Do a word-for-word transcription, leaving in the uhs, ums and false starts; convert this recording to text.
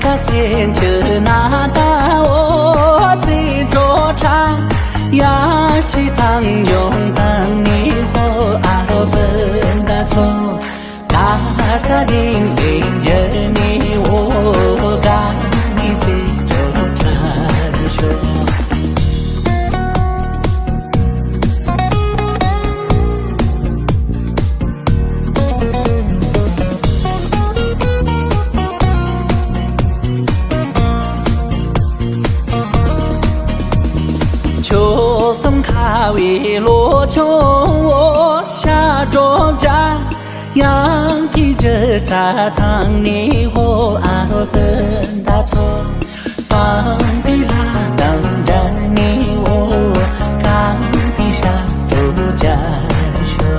ཀ་སེ་ཆུ་ན་ད་འོ་ཚེ་འགྲོ་ཁྲ། ཡར་ཆེ་ཐང་ཡོང་དང་ནི་ཧོ་ཨ་རོ་བུན་ད་ཚོ། ད་ཀ་རིང་རིང་ཡར་ནི་འོ་ག་ནི་ཚེ་འགྲོ་ཁྲ་ཤོ། ཆོལ་གསུམ་ཁ་བའི་ལོ་ཆུང་ཤ་གྲོགས་བྱ། ཡང་གི་ཇི་ཚ་ཐང་ནི་ཧོ་ཨ་རོ་བུན་ད་ཚོ། པང་པི་ལ་དང་འདྲ་ནི་ཧོ་གང་པི་ཤ་གྲོགས་བྱ་ཤོ།